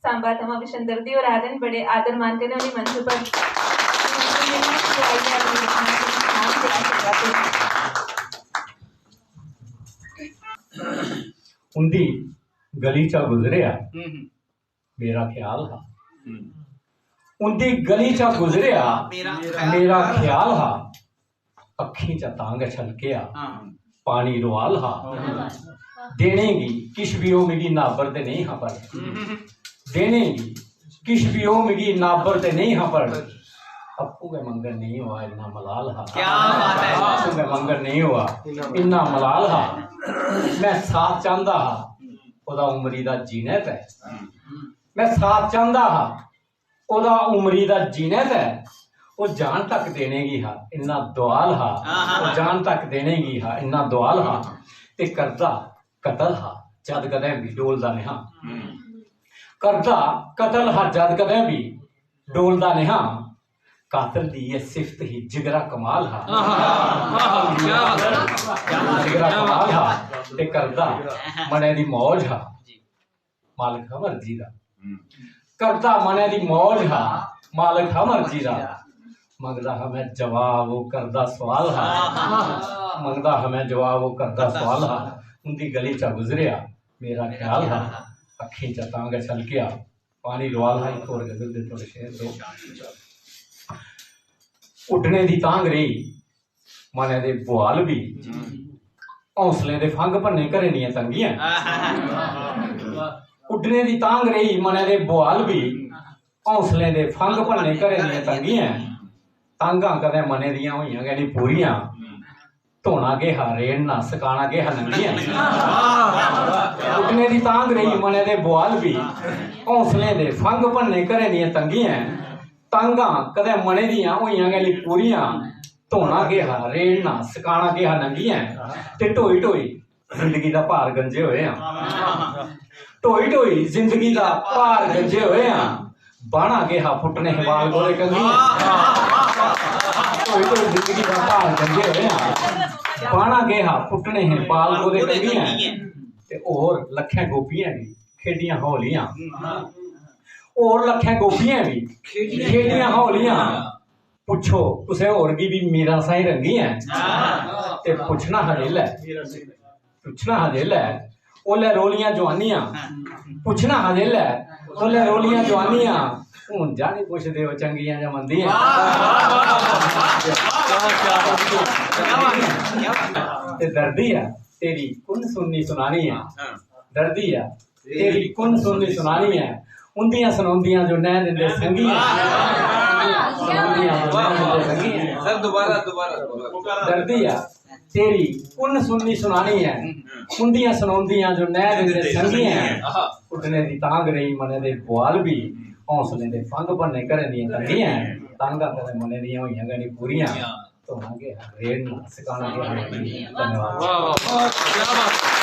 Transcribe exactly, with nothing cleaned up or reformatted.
सांबा थमां विशन दर्दी होर आ रहे न, बड़े आदर मान कन्नै उ'नें मंच उप्पर उंदी गली चा गुजरेआ, हम्म। मेरा ख्याल हा। हम्म। उंदी गली चा गुजरेआ, मेरा मेरा ख्याल हा। अक्खीं चा तां गै छलकेआ, हाँ। पानी रुआल हा। हाँ। देने गी किश बी ओह् मिगी नाबर ते नेईं हा, पर हम्म। देने गी किश बी ओह् मिगी नाबर ते नेईं हा, पर अप्पूं गै मंगन नेईं होआ, इन्ना मलाल हा। क्या बात है। अप्पूं गै मंगन नेईं होआ, इन्ना मलाल हा। मैं साथ चांह्दा हा ओह्दा उमरी दा जीने तै। मैं साथ चांह्दा हा ओह्दा उमरी दा जीने तै। ओह् जान तक देने गी हा, इन्ना दुआल हा। ओह् जान तक देने गी हा, इन्ना दुआल हा। ते करदा कतल हा, जद कदें बी डोलदा नेहा। हम्म। करदा कतल हा, जद कदें बी डोलदा नेहा। कातल दी एह् सिफत ही, जिगरा कमाल हा। आहा, आहा, क्या बात है। जिगरा क्या बात कमाल है। हा। ते करदा मनै दी मौज हा, मालक हा मर्जी दा। हम्म। करदा मनै दी मौज हा, मालक हा मर्जी दा। मंगदा हा मैं जवाब, ओह् करदा सवाल हा। आहा। मंगदा हा मैं जवाब, ओह् करदा सवाल हा। उंदी गली चा गुजरेआ, मेरा ख्याल हा। अक्खीं चा तां गै छलकेआ, पानी रुआल हा। इक होर गजल दे थोड़े शेर दो। उड्डने दी तांघ रेही मनै दे बुआल बी, हौसलें दे फंग भन्ने घरें दियां तंगियां। उड्डने दी तांघ रेही मनै दे बुआल बी, हौसलें दे फंग भन्ने घरें दियां तंगियां। तांघां कदें मनै दियां होइयां गै निं पूरियां। धोना केह् हा रेड़ना, सकाना केह् हा नंगियां। उड्डने दी तांघ रेही मनै दे बुआल बी, हौसलें दे फंग भन्ने घरें दियां तंगियां। तांघां कदें मनै दियां होइयां गै निं पूरियां। धोना केह् हा रेड़ना, सकाना केह् हा नंगियां। ते ढोई ढोई जिंदगी दा भार गंजे होए आं। ढोई ढोई जिंदगी दा भार गंजे होए आं। बाह्ना केह् हा, पुट्टने हे बाल गोरे कंघियां। ढोई ढोई जिंदगी दा भार गंजे होए आं। बाह्ना केह् हा, पुट्टने हे बाल गोरे कंघियां। ते होर लक्खें गोपियां बी खेडियां हौलियां। होर लक्खें गोपियां बी खेडियां हौलियां। पुच्छो कुसै होर गी बी मीरां साईं रंगियां। ते पुच्छना हा जेल्लै, पुच्छना हा जेल्लै, ओल्लै रोलियां जुआनियां। पुच्छना हा जेल्लै, ओल्लै रोलियां जुआनियां। हून जानी पुच्छदे ओ चंगियां जां मंदियां। ते दर्दी आ, तेरी कु'न सुननी सुनानी ऐ। दर्दी आ, तेरी कु'न सुननी सुनानी ऐ। उंदियां सनोंदियां जो नैं दिंदे संगियां। सनोंदियां जो नैं दिंदे संगियां। सर, दोबारा, दोबारा, दोबारा। दर्दी आ, तेरी कु'न सुननी सुनानी ऐ। उंदियां सनोंदियां जो नैं दिंदे संगियां। उड्डने दी तांघ रेही मनै दे बुआल बी, हौसलें दे फंग भन्ने घरें दियां तंगियां। तांघां कदें मनै दियां होइयां गै निं पूरियां। धोना केह् हा रेड़ना, सकाना केह् हा नंगियां। धन्यवाद। वाह, वाह, वाह, क्या बात है।